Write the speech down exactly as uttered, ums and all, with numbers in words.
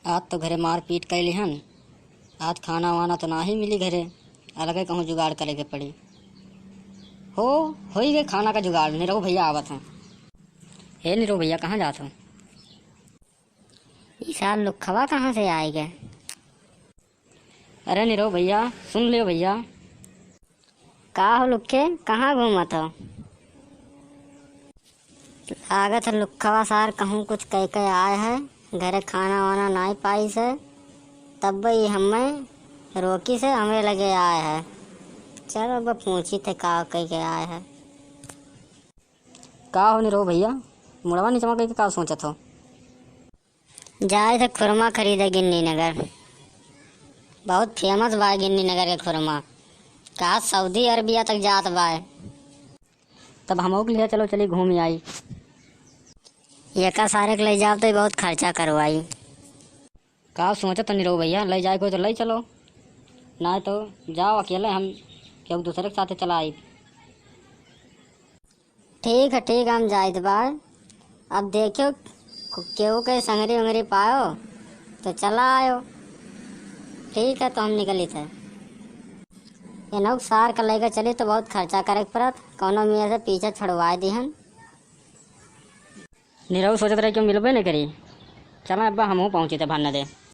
आज तो घरे मारपीट कइ लिहन, आज खाना वाना तो नाही मिली घरे, अलगे कहूँ जुगाड़ करे के पड़ी। हो, होई गए खाना का जुगाड़, निरहू भइया आवत हैं। हे निरहू भइया, कहाँ जात हो? ई सार लुखवा कहाँ से आइ गए? अरे निरहू भइया, सुन लियो भइया। का हो लुक्खे, कहाँ घूमत हो? लागत है लुखवा सार कहूँ कुछ कह के आए है, घरे खाना वाना नाई पाइस है, तब ई हमें रोकिस है, हमरे लगे आए है। चलो अब पूछित है का कह के आए है। का हो निरहू भइया, मुड़वा निचवा कइके का सोचत हो? जाए थे खुरमा खरीदे गिन्नी नगर, बहुत famous बा गिन्नी नगर के खुरमा, का सऊदी अरबिया तक जात बा। तब हमहू के लिहे चलो, चली घूमि आई। एका सारे के लइ जाब तो बहुत खर्चा करवाई। का सोचत हो निरहू भइया, लइ जाए को तो लइ चलो, नाहीं तो जाओ अकेले, हम केहू दूसरे के साथे चला आई। ठीक है, ठीक है, हम जाइत बा। अब देखियो, केहू के संगरी उंगरी पायो तो चला आयो। ठीक है, तो हम निकलित है। एनहू सार का लइके चली तो बहुत खर्चा करे के पड़त, कौनो मियाँ से पीछे छुड़वाए दिहन। निरहू सोचत रहे कि मिलबे नहीं करी। चला अब्बा, हमहू पहुँचित है भन्ना दे।